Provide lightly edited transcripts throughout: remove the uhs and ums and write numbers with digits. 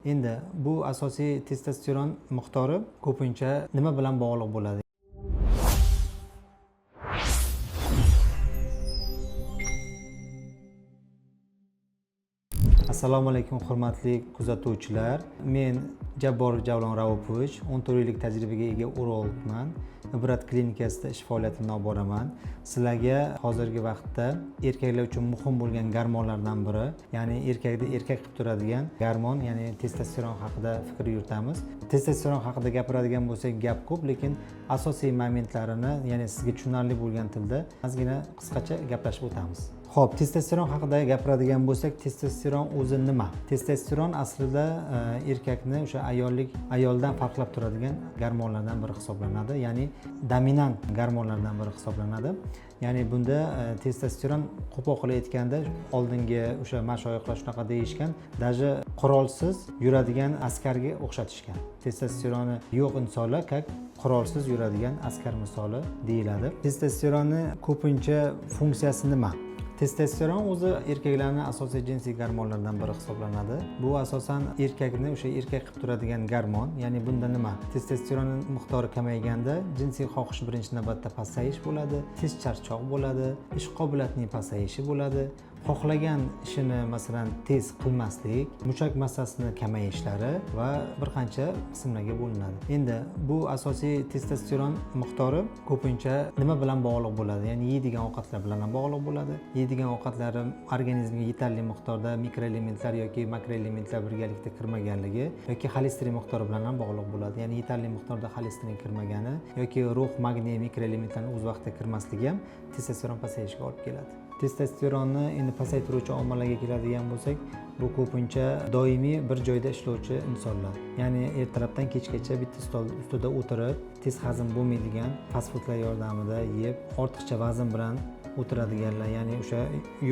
Endi bu asosiy testosteron miqdori ko'pincha nima bilan bog'liq bo'ladi? Assalomu alaykum, hurmatli kuzatuvchilar. Men Jabborov Javlon Raupovich, 14 yillik tajribaga ega urologman. Ibrat klinikasida ish faoliyatimni olib boraman. Sizlarga hozirgi vaqtda erkaklar uchun muhim bo'lgan gormonlardan biri, ya'ni erkakda erkak qilib turadigan gormon, ya'ni testosteron haqida fikr yuritamiz. Testosteron haqida gapiradigan bo'lsak, gap ko'p, lekin asosiy momentlarini, ya'ni sizga tushunarli bo'lgan tilda ozgina qisqacha gaplashib o'tamiz. Xo'p, testosteron haqida gapiradigan bo'lsak, testosteron o'zi nima? Testosteron aslida erkakni o'sha ayollik ayoldan farqlab turadigan gormonlardan biri hisoblanadi, ya'ni dominant gormonlardan biri hisoblanadi. Ya'ni bunda testosteron, qo'pol qilib aytganda, oldingi o'sha mashoyihlar shunaqa deyishgan, даже qurolsiz yuradigan askarga o'xshatishgan. Testosteroni yo'q insonlar как qurolsiz yuradigan askar misoli deyiladi. Testosteronni ko'pincha funksiyasi nima? Testosteron o'zi erkaklarni asosiy jinsiy gormonlardan biri hisoblanadi. Bu asosan erkakni o'sha erkak qilib turadigan gormon, ya'ni bunda nima? Testosteron miqdori kamayganda jinsiy xohish birinchi navbatda pasayish bo'ladi, tez charchoq bo'ladi, ish qobiliyatining pasayishi bo'ladi, xohlagan ishini masalan tez qilmaslik, mushak massasini kamayishlari va bir qancha qismlarga bo'linadi. Endi bu asosiy testosteron miqdori ko'pincha nima bilan bog'liq bo'ladi? Ya'ni yeydigan ovqatlar bilan ham bog'liq bo'ladi. Yeydigan ovqatlari organizmga yetarli miqdorda mikroelementlar yoki makroelementlar birgalikda kirmaganligi yoki xolesterin miqdori bilan ham bog'liq bo'ladi. Ya'ni yetarli miqdorda xolesterin kirmagani yoki rux, magniy mikroelementlarni o'z vaqtida kirmasligi ham testosteron pasayishiga olib keladi. Testosteronni endi pasaytiruvchi omillarga keladigan bo'lsak, bu ko'pincha doimiy bir joyda ishlovchi insonlar, ya'ni ertalabdan kechgacha bitta stol ustida o'tirib, tez hazm bo'lmaydigan fast foodlar yordamida yeb, ortiqcha vazn bilan o'tiradiganlar, ya'ni o'sha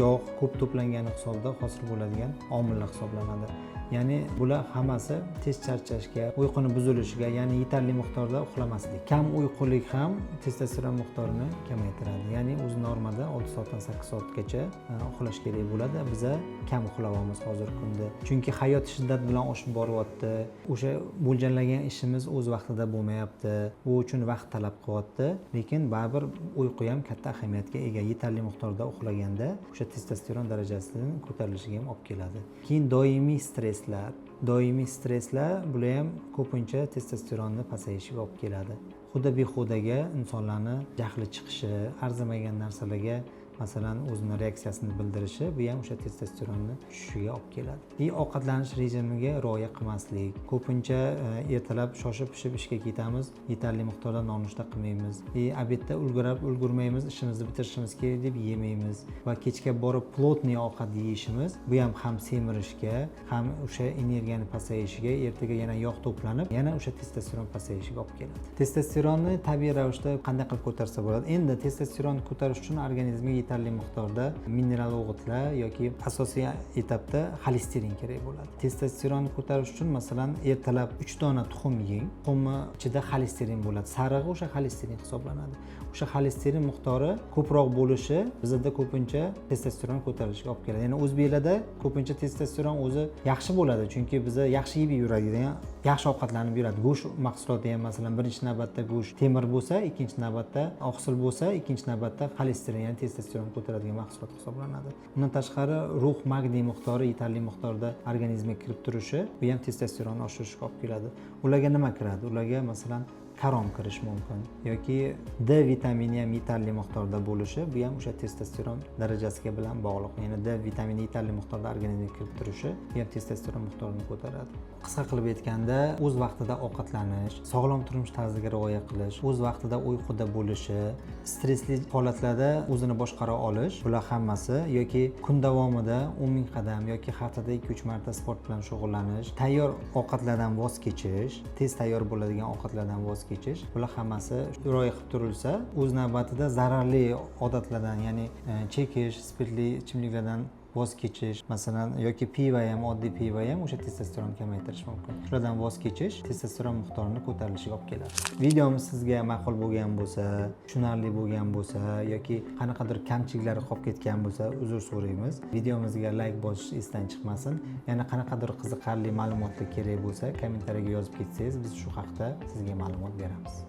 yog' ko'p to'plangani hisobida hosil bo'ladigan omillar hisoblanadi. Ya'ni bular hammasi tez charchashga, uyquni buzilishiga, ya'ni yetarli miqdorda uxlamaslik, kam uyqulik ham testosteron miqdorini kamaytiradi. Ya'ni o'zi normada 6 soatdan 8 soatgacha uxlash kerak bo'ladi. Biza kam uxlayapmiz hozirgi kunda, chunki hayot shiddat bilan oshib boryapti, o'sha mo'ljallagan ishimiz o'z vaqtida bo'lmayapti, u uchun vaqt talab qilyapti. Lekin baribir uyqu ham katta ahamiyatga ega. Yetarli miqdorda uxlaganda o'sha testosteron darajasini ko'tarilishiga ham olib keladi. Keyin doimiy stresslar, doimiy stresslar, bular ham ko'pincha testosteronni pasayishiga olib keladi. Xuda behudaga insonlarni jahli chiqishi, arzimagan narsalarga masalan o'zini reaksiyasini bildirishi, bu ham o'sha testosteronni tushishiga olib keladi. И ovqatlanish rejimiga rioya qilmaslik. Ko'pincha ertalab shoshib pishib ishga ketamiz, yetarli miqdorda nonushta qilmaymiz и обед da ulgurib ulgurmaymiz, ishimizni bitirishimiz kerak deb yemaymiz va kechga borib плотный ovqat yeyishimiz, bu ham semirishga, ham o'sha energiyani pasayishiga, ertaga yana yog' to'planib, yana o'sha testosteron pasayishiga olib keladi. Testosteronni tabiiy ravishda qanday qilib ko'tarsa bo'ladi? Endi testosteronni ko'tarish uchun organizmga yetarli miqdorda mineral o'g'itlar yoki asosiy etapda xolesterin kerak bo'ladi. Testosteronni ko'tarish uchun masalan ertalab 3 dona tuxum yeng. Tuxumni ichida xolesterin bo'ladi, sarig'i o'sha xolesterin hisoblanadi. O'sha xolesterin miqdori ko'proq bo'lishi bizada ko'pincha testosteron ko'tarilishiga olib keladi. Ya'ni o'zbeklarda ko'pincha testosteron o'zi yaxshi bo'ladi, chunki biza yaxshi yeb yuradigan, yaxshi ovqatlanib yuradi. Go'sht mahsuloti ham, masalan, birinchi navbatda go'sht temir bo'lsa, ikkinchi navbatda oqsil bo'lsa, ikkinchi navbatda xolesterin, ya'ni testosteron ko'taradigan mahsulot hisoblanadi. Undan tashqari rux, magniy miqdori yetarli miqdorda organizmga kirib turishi, bu ham testosteronni oshirishga olib keladi. Ularga nima kiradi? Ularga masalan karom kirishi mumkin yoki D vitamini ham yetarli miqdorda bo'lishi, bu ham o'sha testosteron darajasiga bilan bog'liq. Ya'ni D vitamini yetarli miqdorda organizmga kirib turishi, bu ham testosteron miqdorini ko'taradi. Qisqa qilib aytganda, o'z vaqtida ovqatlanish, sog'lom turmush tarziga rioya qilish, o'z vaqtida uyquda bo'lishi, stressli holatlarda o'zini boshqara olish, bular hammasi yoki kun davomida 10 ming qadam yoki haftada 2-3 marta sport bilan shug'ullanish, tayyor ovqatlardan voz kechish, tez tayyor bo'ladigan ovqatlardan voz kechish, bular hammasi rioya qilib turilsa, o'z navbatida zararli odatlardan, ya'ni chekish, spirtli ichimliklardan voz kechish masalan, yoki pivo ham, oddiy pivo ham o'sha testosteron kamaytirishi mumkin. Shulardan voz kechish testosteron miqdorini ko'tarilishiga olib keladi. Videomiz sizga ma'qul bo'lgan bo'lsa, tushunarli bo'lgan bo'lsa yoki qanaqadir kamchiliklari qolib ketgan bo'lsa, uzr so'raymiz. Videomizga layk bosish esdan chiqmasin. Yana qanaqadir qiziqarli ma'lumotlar kerak bo'lsa, kommentariyaga yozib ketsangiz, biz shu haqda sizga ma'lumot beramiz.